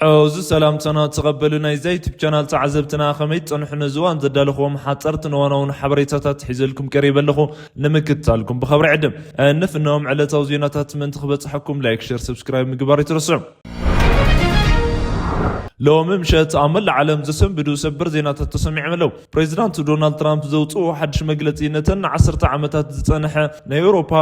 እዚ ሰላምታና ተቐበሉ። ናይዛ ዩቱብ ቻናል ተዓዘብትና፣ ከመይ ትጸንሑ? ነዚ እዋን ዘዳለኹዎም ሓጸርትን እዋናውን ሓበሬታታት ሒዘልኩም ቀሪበ ኣለኹ። ንምክትታልኩም ብኸብሪ ዕድም እንፍኖም ዕለታዊ ዜናታት ምእንቲ ክበጽሐኩም ላይክ፣ ሸር፣ ሰብስክራይብ ምግባር ይትረስዑ። ሎሚ ምሸት ኣብ መላእ ዓለም ዘሰንብዱ ሰበር ዜናታት ተሰሚዖም ኣለዉ። ፕሬዚዳንት ዶናልድ ትራምፕ ዘውፅኦ ሓድሽ መግለፂ ነተን ንዓሰርተ ዓመታት ዝፀንሐ ናይ ኤውሮፓ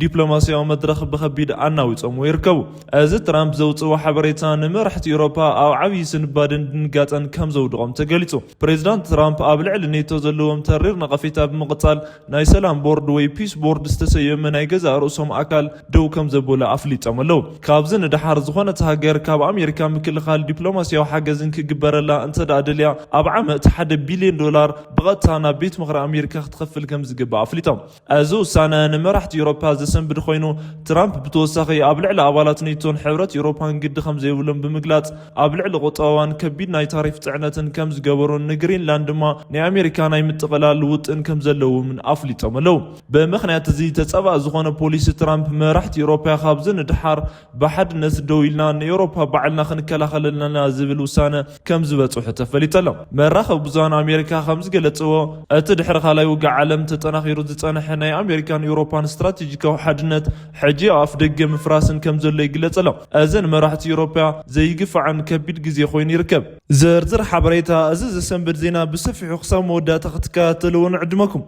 ዲፕሎማሲያዊ መድረኽ ብኸቢድ ኣናዊፆምዎ ይርከቡ። እዚ ትራምፕ ዘውፅኦ ሓበሬታ ንመራሕቲ ኤውሮፓ ኣብ ዓብዪ ስንባደን ድንጋፀን ከም ዘውድቖም ተገሊፁ። ፕሬዚዳንት ትራምፕ ኣብ ልዕሊ ኔቶ ዘለዎም ተሪር ነቐፌታ ብምቕፃል፣ ናይ ሰላም ቦርድ ወይ ፒስ ቦርድ ዝተሰየመ ናይ ገዛእ ርእሶም ኣካል ደው ከም ዘበሉ ኣፍሊጦም ኣለዉ። ካብዚ ንደሓር፣ ዝኾነት ሃገር ካብ ኣሜሪካ ምክልኻል ዲፕሎማሲያዊ ሓገዝን ክግበረላ እንተ ደኣ ደልያ፣ ኣብ ዓመት ሓደ ቢልዮን ዶላር ብቐጥታ ናብ ቤት ምኽሪ ኣሜሪካ ክትኸፍል ከም ዝግባእ ኣፍሊጦም። እዚ ውሳነ ንመራሕቲ ኤውሮፓ ዘሰንብድ ኮይኑ፣ ትራምፕ ብተወሳኺ ኣብ ልዕሊ ኣባላት ኔቶን ሕብረት ኤውሮፓን ግዲ ከም ዘይብሎም ብምግላጽ፣ ኣብ ልዕሊ ቁጠባዋን ከቢድ ናይ ታሪፍ ጽዕነትን ከም ዝገበሩን ንግሪንላንድ ድማ ናይ ኣሜሪካ ናይ ምጥቕላል ውጥን ከም ዘለዎም ኣፍሊጦም ኣለዉ። ብምኽንያት እዚ ተጻባኢ ዝኾነ ፖሊሲ ትራምፕ፣ መራሕቲ ኤውሮፓ ካብዚ ንድሓር ብሓድነት ደው ኢልና ንኤውሮፓ ባዕልና ክንከላኸለልና ዝብል ውሳነ ከም ዝበጽሑ ተፈሊጡ ኣሎ። መራኸቢ ብዙሃን ኣሜሪካ ከም ዝገለጽዎ፣ እቲ ድሕሪ ካልኣይ ውግእ ዓለም ተጠናኺሩ ዝጸንሐ ናይ ኣሜሪካን ኤውሮፓን ስትራቴጂካዊ ሓድነት ሕጂ ኣብ ኣፍ ደገ ምፍራስን ከም ዘሎ ይግለጽ ኣሎ። እዚ ንመራሕቲ ኤውሮፓ ዘይግፋዕን ከቢድ ግዜ ኮይኑ ይርከብ። ዝርዝር ሓበሬታ እዚ ዘሰንብድ ዜና ብሰፊሑ ክሳብ መወዳእታ ክትከታተልዎ ንዕድመኩም።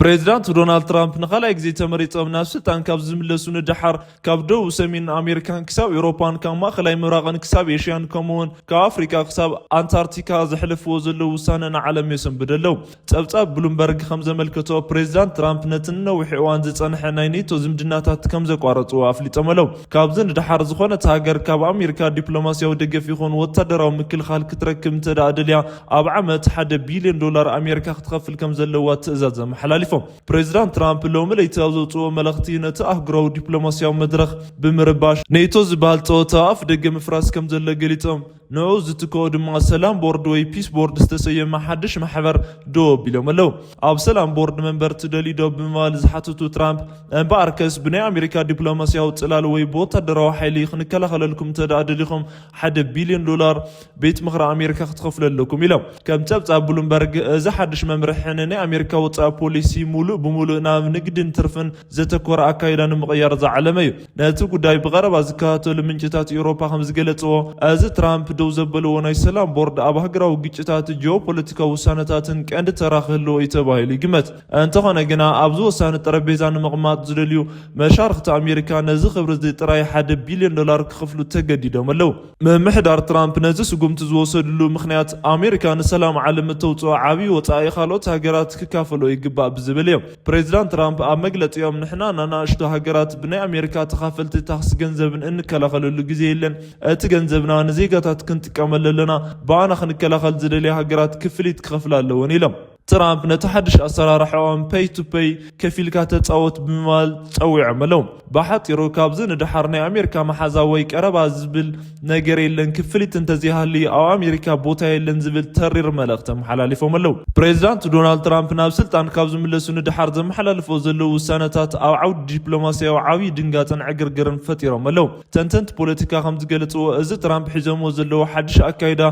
ፕሬዚዳንት ዶናልድ ትራምፕ ንኻልኣይ ግዜ ተመሪጾም ናብ ስልጣን ካብ ዝምለሱ ንደሓር፣ ካብ ደቡብ ሰሜን ኣሜሪካን ክሳብ ኤውሮፓን፣ ካብ ማእኸላይ ምብራቕን ክሳብ ኤሽያን፣ ከምኡውን ካብ ኣፍሪቃ ክሳብ ኣንታርክቲካ ዘሕለፍዎ ዘለዉ ውሳነ ንዓለም የሰንብድ ኣለዉ። ጸብጻብ ብሉምበርግ ከም ዘመልከቶ፣ ፕሬዚዳንት ትራምፕ ነቲ ንነዊሕ እዋን ዝጸንሐ ናይ ኔቶ ዝምድናታት ከም ዘቋረጽዎ ኣፍሊጦም ኣለዉ። ካብዚ ንደሓር፣ ዝኾነት ሃገር ካብ ኣሜሪካ ዲፕሎማሲያዊ ደገፍ ይኹን ወታደራዊ ምክልኻል ክትረክብ እንተ ደኣ ደልያ፣ ኣብ ዓመት ሓደ ቢልዮን ዶላር ኣሜሪካ ክትኸፍል ከም ዘለዋ ትእዛዝ ኣመሓላሊፎም። ፕሬዚዳንት ትራምፕ ሎሚ ለይቲ ኣብ ዘውፅኦ መልእኽቲ፣ ነቲ ኣህጉራዊ ዲፕሎማሲያዊ መድረኽ ብምርባሽ፣ ኔቶ ዝበሃል ጸወታ ኣፍ ደገ ምፍራስ ከም ዘሎ ገሊጾም። ንዕኡ ዝትክኦ ድማ ሰላም ቦርድ ወይ ፒስ ቦርድ ዝተሰየመ ሓድሽ ማሕበር ደው ኣቢሎም ኣለዉ። ኣብ ሰላም ቦርድ መንበር ትደልዩ ዶ ብምባል ዝሓተቱ ትራምፕ፣ እምበኣርከስ ብናይ ኣሜሪካ ዲፕሎማሲያዊ ጽላል ወይ ብወታደራዊ ሓይሊ ክንከላኸለልኩም እንተ ደኣ ደሊኹም፣ ሓደ ቢልዮን ዶላር ቤት ምኽሪ ኣሜሪካ ክትኸፍሉ ኣለኩም ኢሎም። ከም ጸብጻብ ብሉምበርግ፣ እዚ ሓድሽ መምርሒ ንናይ ኣሜሪካ ወጻኢ ፖሊሲ ሙሉእ ብሙሉእ ናብ ንግድን ትርፍን ዘተኮረ ኣካይዳ ንምቕያር ዝዓለመ እዩ። ነቲ ጉዳይ ብቐረባ ዝከታተሉ ምንጭታት ኤውሮፓ ከም ዝገለጽዎ፣ እዚ ትራምፕ ደው ዘበልዎ ናይ ሰላም ቦርድ ኣብ ሃገራዊ ግጭታት፣ ጂኦፖለቲካዊ ውሳነታትን ቀንዲ ተራ ክህልዎ እዩ ተባሂሉ ይግመት። እንተኾነ ግና፣ ኣብዚ ወሳኒ ጠረጴዛ ንምቕማጥ ዝደልዩ መሻርኽቲ ኣሜሪካ ነዚ ክብሪ እዚ ጥራይ ሓደ ቢልዮን ዶላር ክኽፍሉ ተገዲዶም ኣለዉ። ምምሕዳር ትራምፕ ነዚ ስጉምቲ ዝወሰድሉ ምኽንያት፣ ኣሜሪካ ንሰላም ዓለም እተውፅኦ ዓብዪ ወፃኢ ካልኦት ሃገራት ክካፈሎ ይግባእ ብዝብል እዩ። ፕሬዚዳንት ትራምፕ ኣብ መግለፂኦም፣ ንሕና ንናእሽቱ ሃገራት ብናይ ኣሜሪካ ተኻፈልቲ ታክስ ገንዘብን እንከላኸለሉ ግዜ የለን። እቲ ገንዘብና ንዜጋታት ክንጥቀመሉ ኣለና። ብኣና ክንከላኸል ዝደልያ ሃገራት ክፍሊት ክኸፍላ ኣለወን ኢሎም። ትራምፕ ነቲ ሓድሽ ኣሰራርሓኦም ፔይ ቱ ፔይ፣ ከፊልካ ተጻወት፣ ብምባል ጸዊዖም ኣለዉ። ብሓጺሩ፣ ካብዚ ንደሓር ናይ ኣሜሪካ መሓዛ ወይ ቀረባ ዝብል ነገር የለን፣ ክፍሊት እንተዘይሃልዩ ኣብ ኣሜሪካ ቦታ የለን ዝብል ተሪር መልእኽቲ ኣመሓላሊፎም ኣለዉ። ፕሬዚዳንት ዶናልድ ትራምፕ ናብ ስልጣን ካብ ዝምለሱ ንደሓር ዘመሓላልፎ ዘለዉ ውሳነታት ኣብ ዓውዲ ዲፕሎማሲያዊ ዓብዪ ድንጋጸን ዕግርግርን ፈጢሮም ኣለዉ። ተንተንቲ ፖለቲካ ከም ዝገለጽዎ፣ እዚ ትራምፕ ሒዞምዎ ዘለዉ ሓድሽ ኣካይዳ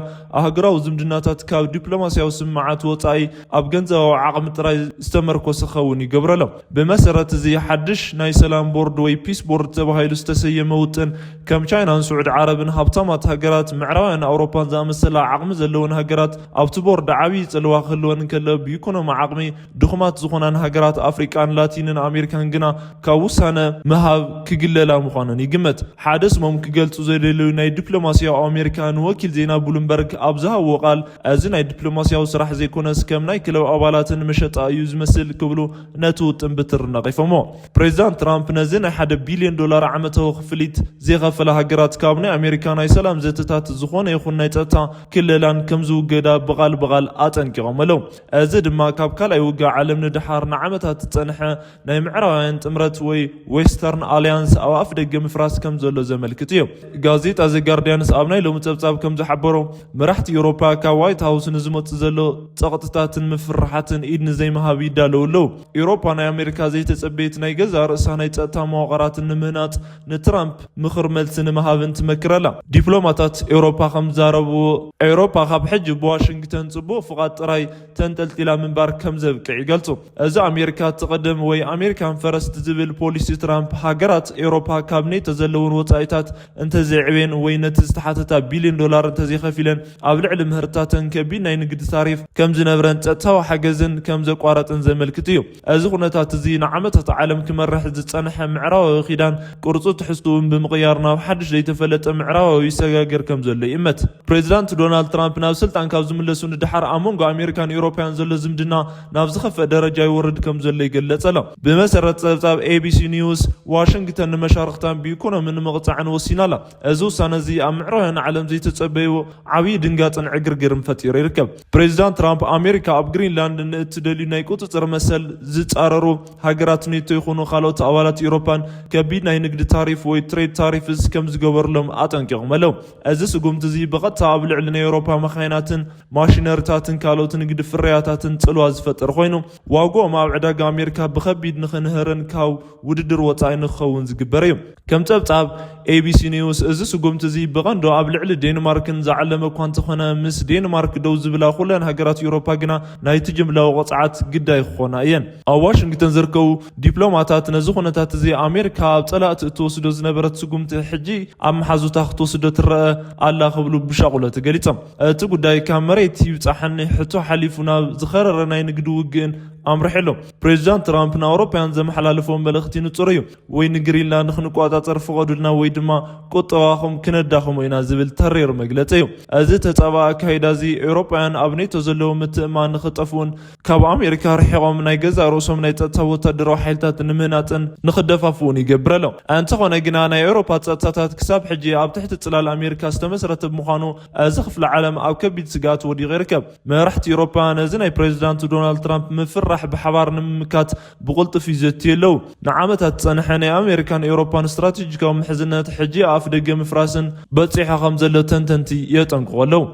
ኣህጉራዊ ዝምድናታት ካብ ዲፕሎማሲያዊ ስምምዓት ወጻኢ ኣብ ገንዘባዊ ዓቕሚ ጥራይ ዝተመርኮሰ ክኸውን ይገብሮ ኣሎ። ብመሰረት እዚ ሓድሽ ናይ ሰላም ቦርድ ወይ ፒስ ቦርድ ተባሂሉ ዝተሰየመ ውጥን፣ ከም ቻይናን ስዑዲ ዓረብን ሃብታማት ሃገራት፣ ምዕራባውያን ኣውሮፓን ዝኣመሰላ ዓቕሚ ዘለወን ሃገራት ኣብቲ ቦርድ ዓብዪ ጽልዋ ክህልወን እንከሎ፣ ብኢኮኖሚ ዓቕሚ ድኹማት ዝኾናን ሃገራት ኣፍሪቃን ላቲንን ኣሜሪካን ግና ካብ ውሳነ ምሃብ ክግለላ ምዃነን ይግመት። ሓደ ስሞም ክገልጹ ዘይደለዩ ናይ ዲፕሎማሲያዊ ኣሜሪካ ንወኪል ዜና ብሉምበርግ ኣብ ዝሃብዎ ቃል፣ እዚ ናይ ዲፕሎማሲያዊ ስራሕ ዘይኮነስ፣ ከም ናይ ክለብ ኣባላትን መሸጣ እዩ ዝመስል ክብሉ ነቲ ውጥን ብትሪ ነቒፎሞ። ፕሬዚዳንት ትራምፕ ነዚ ናይ ሓደ ቢልዮን ዶላር ዓመታዊ ክፍሊት ዘይኸፈላ ሃገራት ካብ ናይ ኣሜሪካ ናይ ሰላም ዘተታት ዝኾነ ይኹን ናይ ጸጥታ ክለላን ከም ዝውገዳ ብቓል ብቓል ኣጠንቂቖም ኣለዉ። እዚ ድማ ካብ ካልኣይ ውግእ ዓለም ንደሓር ንዓመታት ዝጸንሐ ናይ ምዕራባውያን ጥምረት ወይ ዌስተርን ኣልያንስ ኣብ ኣፍ ደገ ምፍራስ ከም ዘሎ ዘመልክት እዩ። ጋዜጣ ዘ ጋርዲያንስ ኣብ ናይ ሎሚ ጸብጻብ ከም ዝሓበሮ፣ መራሕቲ ኤውሮፓ ካብ ዋይት ሃውስ ንዝመጽእ ዘሎ ጸቕጥታትን ምፍ- ፍርሓትን ኢድ ንዘይምሃብ ይዳለዉ ኣለዉ። ኤውሮፓ ናይ ኣሜሪካ ዘይተጸበየት ናይ ገዛእ ርእሳ ናይ ጸጥታ መዋቕራትን ንምህናጽ ንትራምፕ ምኽር መልሲ ንምሃብን ትመክር ኣላ። ዲፕሎማታት ኤውሮፓ ከም ዝዛረብዎ፣ ኤውሮፓ ካብ ሕጂ ብዋሽንግተን ጽቡቕ ፍቓድ ጥራይ ተንጠልጢላ ምንባር ከም ዘብቅዕ ይገልጹ። እዚ ኣሜሪካ ትቕድም ወይ ኣሜሪካን ፈረስት ዝብል ፖሊሲ ትራምፕ፣ ሃገራት ኤውሮፓ ካብ ኔቶ ዘለውን ወጻኢታት እንተዘይዕብየን ወይ ነቲ ዝተሓተታ ቢልዮን ዶላር እንተዘይኸፊለን፣ ኣብ ልዕሊ ምህርትታተን ከቢድ ናይ ንግዲ ታሪፍ ከም ዝነብረን ጸጥታዊ ሓገዝን ከም ዘቋረጽን ዘመልክት እዩ። እዚ ኩነታት እዚ ንዓመታት ዓለም ክመርሕ ዝጸንሐ ምዕራባዊ ኪዳን ቅርጹ ትሕዝትኡን ብምቕያር ናብ ሓድሽ ዘይተፈለጠ ምዕራባዊ ይሰጋገር ከም ዘሎ ይእመት። ፕሬዚዳንት ዶናልድ ትራምፕ ናብ ስልጣን ካብ ዝምለሱ ንደሓር ኣብ መንጎ ኣሜሪካን ኤውሮፓያን ዘሎ ዝምድና ናብ ዝኸፍአ ደረጃ ይወርድ ከም ዘሎ ይገልጽ ኣሎ። ብመሰረት ጸብጻብ ኤቢሲ ኒውስ፣ ዋሽንግተን ንመሻርኽታን ብኢኮኖሚ ንምቕጻዕን ወሲና ኣላ። እዚ ውሳነ እዚ ኣብ ምዕራባውያን ዓለም ዘይተጸበይዎ ዓብዪ ድንጋጽን ዕግርግርን ፈጢሩ ይርከብ። ፕሬዚዳንት ትራምፕ ኣሜሪካ ኣብ ግሪንላንድ ንእትደልዩ ናይ ቁጽጽር መሰል ዝጻረሩ ሃገራት ኔቶ ይኹኑ ካልኦት ኣባላት ኤውሮፓን ከቢድ ናይ ንግዲ ታሪፍ ወይ ትሬድ ታሪፍስ ከም ዝገበርሎም ኣጠንቂቖም ኣለዉ። እዚ ስጉምቲ እዚ ብቐጥታ ኣብ ልዕሊ ናይ ኤውሮፓ መኻይናትን ማሽነሪታትን ካልኦት ንግዲ ፍርያታትን ጽልዋ ዝፈጥር ኮይኑ፣ ዋግኦም ኣብ ዕዳጋ ኣሜሪካ ብኸቢድ ንኽንህርን ካብ ውድድር ወጻኢ ንክኸውን ዝግበር እዩ። ከም ጸብጻብ ኤቢሲ ኒውስ፣ እዚ ስጉምቲ እዚ ብቐንዱ ኣብ ልዕሊ ዴንማርክን ዝዓለመ እኳ እንተኾነ፣ ምስ ዴንማርክ ደው ዝብላ ኩለን ሃገራት ኤውሮፓ ግና ናይቲ ጅምላዊ ቅጽዓት ግዳይ ክኾና እየን። ኣብ ዋሽንግተን ዝርከቡ ዲፕሎማታት ነዚ ኩነታት እዚ ኣሜሪካ ኣብ ጸላእቲ እትወስዶ ዝነበረት ስጉምቲ ሕጂ ኣብ መሓዙታ ክትወስዶ ትረአ ኣላ ክብሉ ብሻቑለት ገሊጾም። እቲ ጉዳይ ካብ መሬት ይብጻሕኒ ሕቶ ሓሊፉ ናብ ዝኸረረ ናይ ንግዲ ውግእን ኣምርሑ ኣሎ። ፕሬዚዳንት ትራምፕ ንኣውሮፓውያን ዘመሓላለፎ መልእኽቲ ንጹር እዩ። ወይ ንግሪንላንድ ክንቆጻጸር ፍቐዱልና ወይ ድማ ቁጠባኹም ክነዳኽሞ ኢና ዝብል ተሪር መግለጺ እዩ። እዚ ተጻባኢ ኣካይዳ እዚ ኤውሮጳውያን ኣብ ኔቶ ዘለዎም ምትእምማን ንኽጠፍኡን ካብ ኣሜሪካ ርሒቖም ናይ ገዛእ ርእሶም ናይ ጸጥታ ወታደራዊ ሓይልታት ንምህናጽን ንኽደፋፍኡን ይገብር ኣሎ። እንተኾነ ግና ናይ ኤውሮፓ ጸጥታታት ክሳብ ሕጂ ኣብ ትሕቲ ጽላል ኣሜሪካ ዝተመስረተ ብምዃኑ እዚ ክፍለ ዓለም ኣብ ከቢድ ስግኣት ወዲቑ ይርከብ። መራሕቲ ኤውሮፓ ነዚ ናይ ፕሬዚዳንት ዶናልድ ትራምፕ ምፍርራሕ ብሓባር ንምምካት ብቕልጡፍ ይዘትዩ ኣለዉ። ንዓመታት ዝጸንሐ ናይ ኣሜሪካን ኤውሮፓን ስትራቴጂካዊ ምሕዝነት ሕጂ ኣፍ ደገ ምፍራስን በጺሑ ከም ዘሎ ተንተንቲ የጠንቅቑ ኣለዉ።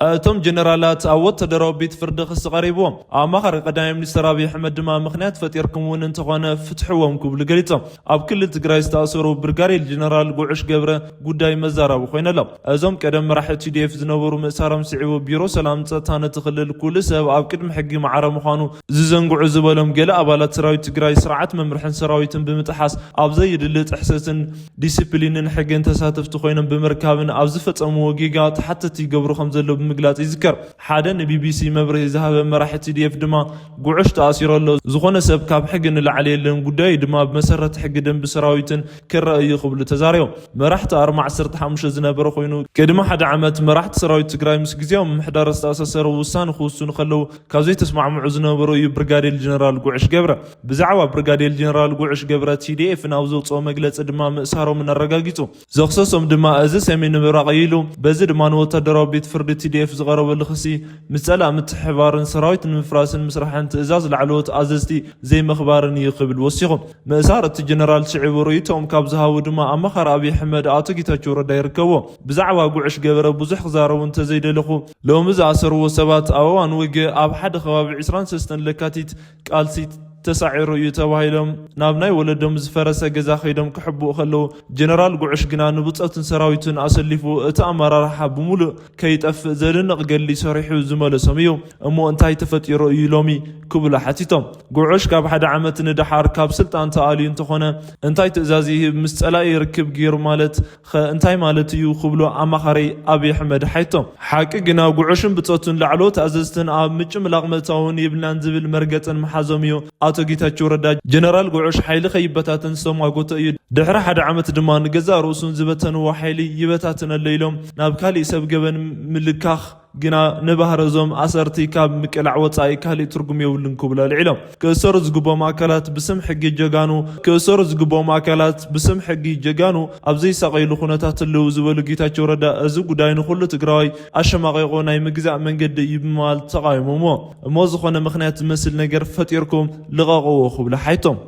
እቶም ጀነራላት ኣብ ወታደራዊ ቤት ፍርዲ ክሲ ቀሪብዎም። ኣማኻሪ ቀዳማይ ሚኒስትር ኣብይ ኣሕመድ ድማ ምኽንያት ፈጢርኩም እውን እንተኾነ ፍትሕዎም ክብሉ ገሊጾም። ኣብ ክልል ትግራይ ዝተኣሰሩ ብርጋዴር ጀነራል ጉዑሽ ገብረ ጉዳይ መዛረቢ ኮይኑ ኣሎ። እዞም ቀደም መራሒ ቲ ዲ ኤፍ ዝነበሩ ምእሳሮም ስዒቡ ቢሮ ሰላም ጸጥታ ነቲ ክልል ኩሉ ሰብ ኣብ ቅድሚ ሕጊ ማዕረ ምዃኑ ዝዘንግዑ ዝበሎም ገለ ኣባላት ሰራዊት ትግራይ ስርዓት መምርሕን ሰራዊትን ብምጥሓስ ኣብ ዘየድሊ ጥሕሰትን ዲስፕሊንን ሕግን ተሳተፍቲ ኮይኖም ብምርካብን ኣብ ዝፈጸምዎ ጌጋ ተሓተቲ ይገብሩ ከም ዘሎ ብምግላጽ ይዝከር። ሓደ ንቢቢሲ መብርሂ ዝሃበ መራሒ ቲ ዲ ኤፍ ድማ ጉዑሽ ተኣሲሩ ኣሎ፣ ዝኾነ ሰብ ካብ ሕጊ ንላዕሊ የለን፣ ጉዳዩ ድማ ብመሰረት ሕጊ ደንቢ ሰራዊትን ክረአ እዩ ክብሉ ተዛሪቦም። መራሕቲ ኣርማ ዓሰርተ ሓሙሽተ ዝነበረ ኮይኑ፣ ቅድሚ ሓደ ዓመት መራሕቲ ሰራዊት ትግራይ ምስ ግዜያዊ ምምሕዳር ዝተኣሳሰረ ውሳነ ክውስኑ ከለዉ ካብ ዘይተስማዕምዑ ዝነበሩ እዩ ብርጋዴር ጀነራል ጉዕሽ ገብረ። ብዛዕባ ብርጋዴር ጀነራል ጉዕሽ ገብረ ቲ ዲ ኤፍ ናብ ዘውፅኦ መግለፂ ድማ ምእሳሮምን ኣረጋጊፁ። ዘኽሰሶም ድማ እዚ ሰሜን ምብራቕ እዩ ኢሉ፣ በዚ ድማ ንወታደራዊ ቤት ፍርዲ ቲ ዲ ኤፍ ዝቐረበሉ ክሲ ምስ ጸላእ ምትሕባርን ሰራዊት ንምፍራስን ምስራሕን ትእዛዝ ላዕለዎት ኣዘዝቲ ዘይምኽባርን እዩ ክብል ወሲኹ። ምእሳር እቲ ጀነራል ስዒቡ ርእይቶኦም ካብ ዝሃቡ ድማ ኣማኻሪ ኣብይ ኣሕመድ ኣቶ ጌታቸው ረዳ ይርከብዎ። ብዛዕባ ጉዕሽ ገበረ ብዙሕ ክዛረቡ እንተዘይደለኹ፣ ሎሚ ዝኣሰርዎ ሰባት ኣብ እዋን ውግእ ኣብ ሓደ ከባቢ ዕስራን ሰለስተን ለካቲት ቃልሲ ተሳዒሩ እዩ ተባሂሎም ናብ ናይ ወለዶም ዝፈረሰ ገዛ ከይዶም ክሕብኡ ከለዉ፣ ጀነራል ጉዕሽ ግና ንብጾቱን ሰራዊቱን ኣሰሊፉ እቲ ኣመራርሓ ብምሉእ ከይጠፍእ ዘደንቕ ገድሊ ሰሪሑ ዝመለሶም እዩ። እሞ እንታይ ተፈጢሩ እዩ ሎሚ ክብሉ ሓቲቶም። ጉዕሽ ካብ ሓደ ዓመት ንደሓር ካብ ስልጣን ተኣልዩ እንተኾነ እንታይ ትእዛዝ ይህብ? ምስ ጸላኢ ርክብ ገይሩ ማለት ኸ እንታይ ማለት እዩ ክብሉ ኣማኻሪ ኣብይ ኣሕመድ ሓይቶም። ሓቂ ግና ጉዕሽን ብጾቱን ላዕለዎት ኣዘዝትን ኣብ ምጭምላቕ ምእታውን የብልናን ዝብል መርገጽን ምሓዞም እዩ ኣቶ ጌታቸው ረዳ። ጀነራል ጉዕሽ ሓይሊ ከይበታተን ዝተሟጎተ እዩ። ድሕሪ ሓደ ዓመት ድማ ንገዛእ ርእሱን ዝበተንዎ ሓይሊ ይበታትነሎ ኢሎም ናብ ካሊእ ሰብ ገበን ምልካኽ ግና ንባህሪ እዞም ኣሰርቲ ካብ ምቅላዕ ወጻኢ ካሊእ ትርጉም የብሉን ክብሉ ኣልዒሎም። ክእሰሩ ዝግብኦም ኣካላት ብስም ሕጊ ጀጋኑ፣ ክእሰሩ ዝግብኦም ኣካላት ብስም ሕጊ ጀጋኑ ኣብ ዘይሳቐይሉ ኩነታት ኣለዉ ዝበሉ ጌታቸው ረዳ፣ እዚ ጉዳይ ንኹሉ ትግራዋይ ኣሸማቒቑ ናይ ምግዛእ መንገዲ እዩ ብምባል ተቓዊሞምዎ። እሞ ዝኾነ ምኽንያት ዝመስል ነገር ፈጢርኩም ልቐቕዎ ክብሉ ሓይቶም።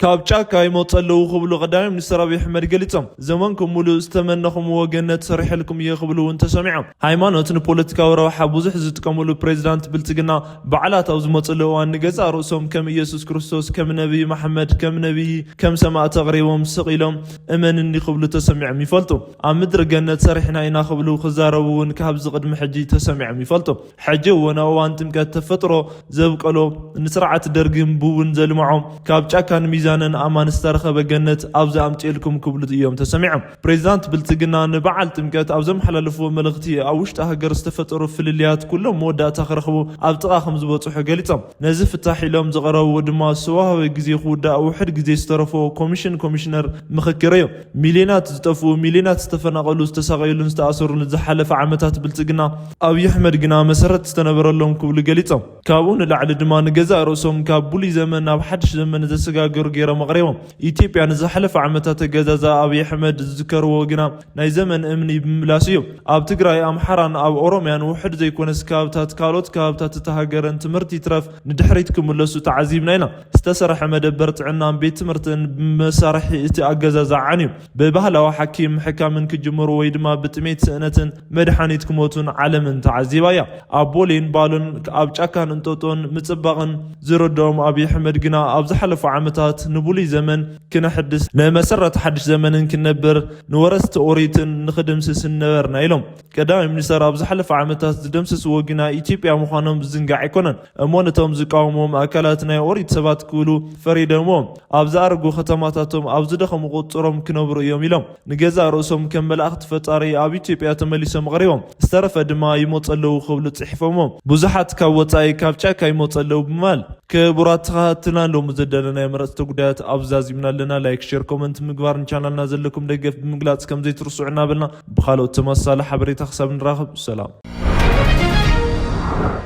ካብ ጫካ ይመፁ ኣለዉ ክብሉ ቀዳማይ ሚኒስትር ኣብይ ኣሕመድ ገሊፆም። ዘመንኩም ሙሉእ ዝተመነኹምዎ ገነት ሰሪሐልኩም እየ ክብሉ እውን ተሰሚዖም። ሃይማኖት ንፖለቲካዊ ረብሓ ብዙሕ ዝጥቀምሉ ፕሬዚዳንት ብልፅግና በዓላት ኣብ ዝመፅሉ እዋን ንገዛእ ርእሶም ከም ኢየሱስ ክርስቶስ፣ ከም ነቢይ መሓመድ፣ ከም ነቢይ፣ ከም ሰማእቲ ኣቕሪቦም ስቕ ኢሎም እመንኒ ክብሉ ተሰሚዖም ይፈልጡ። ኣብ ምድሪ ገነት ሰሪሕና ኢና ክብሉ ክዛረቡ እውን ካብዚ ቅድሚ ሕጂ ተሰሚዖም ይፈልጡ። ሕጂ እውን ኣብ እዋን ጥምቀት ተፈጥሮ ዘብቀሎ ንስርዓት ደርግን ብውን ዘልምዖ ካብ ጫካን ሚዛንን ኣማን ዝተረኸበ ገነት ኣብዚ ኣምፅኤልኩም ክብሉ እዮም ተሰሚዖም። ፕሬዚዳንት ብልፅግና ንበዓል ጥምቀት ኣብ ዘመሓላለፍዎ መልእኽቲ ኣብ ውሽጢ ሃገር ዝተፈጠሩ ፍልልያት ኩሎም መወዳእታ ክረኽቡ ኣብ ጥቓ ከም ዝበፅሑ ገሊፆም። ነዚ ፍታሕ ኢሎም ዝቐረቡ ድማ ዝተዋህበ ግዜ ክውዳእ ውሕድ ግዜ ዝተረፎ ኮሚሽን ኮሚሽነር ምኽክር እዩ። ሚልዮናት ዝጠፍኡ፣ ሚልዮናት ዝተፈናቐሉ፣ ዝተሳቐዩሉን ዝተኣሰሩን ዝሓለፈ ዓመታት ብልፅግና ኣብይ ኣሕመድ ግና መሰረት ዝተነበረሎም ክብሉ ገሊፆም። ካብኡ ንላዕሊ ድማ ንገዛእ ርእሶም ካብ ብሉይ ዘመን ናብ ሓድሽ ዘመን ዘሰጋገሩ ገይሮም ኣቕሪቦም። ኢትዮጵያ ንዝሓለፈ ዓመታት ኣገዛዝኣ ኣብይ ኣሕመድ ዝዝከርዎ ግና ናይ ዘመን እምኒ ብምምላስ እዩ። ኣብ ትግራይ፣ ኣምሓራን ኣብ ኦሮምያን ውሕድ ዘይኮነስ ከባብታት ካልኦት ከባብታት እታ ሃገርን ትምህርቲ ይትረፍ ንድሕሪት ክምለሱ ተዓዚብና ኢና። ዝተሰርሐ መደበር ጥዕናን ቤት ትምህርትን ብመሳርሒ እቲ ኣገዛዝኣ ዓንዩ ብባህላዊ ሓኪም ሕካምን ክጅምሩ ወይ ድማ ብጥሜት ስእነትን መድሓኒት ክሞቱን ዓለምን ተዓዚባ እያ። ኣብ ቦሌን ባሎን ኣብ ጫካን እንጦጦን ምጽባቕን ዝረድኦም ኣብይ ኣሕመድ ግና ኣብ ዝሓለፉ ዓመታት ንብሉይ ዘመን ክነሕድስ ንመሰረት ሓድሽ ዘመንን ክንነብር ንወረስቲ ኦሪትን ንኽድምስስ ነበርና ኢሎም። ቀዳማይ ሚኒስተር ኣብ ዝሓለፈ ዓመታት ዝደምሰስዎ ግና ኢትዮጵያ ምዃኖም ዝዝንጋዕ ኣይኮነን። እሞ ነቶም ዝቃወምዎም ኣካላት ናይ ኦሪት ሰባት ክብሉ ፈሪዶምዎም ኣብ ዝኣረጉ ከተማታቶም ኣብ ዝደኸሙ ቁጽሮም ክነብሩ እዮም ኢሎም። ንገዛእ ርእሶም ከም መላእኽቲ ፈጣሪ ኣብ ኢትዮጵያ ተመሊሶም ቀሪቦም ዝተረፈ ድማ ይመፁ ኣለዉ ክብሉ ጽሒፎምዎም። ብዙሓት ካብ ወጻኢ ካብ ጫካ ይመፁ ኣለዉ ብምባል ክቡራት ተኸታተልና ሎሚ ዘዳለናዮ መረፅቲ ጉዳያት ኣብዚ ዛዚምና ኣለና። ላይክ፣ ሼር፣ ኮመንት ምግባር ንቻናልና ዘለኩም ደገፍ ብምግላፅ ከም ዘይትርስዑ እናበልና ብኻልኦት ተመሳሳሊ ሓበሬታ ክሳብ ንራኸብ ሰላም።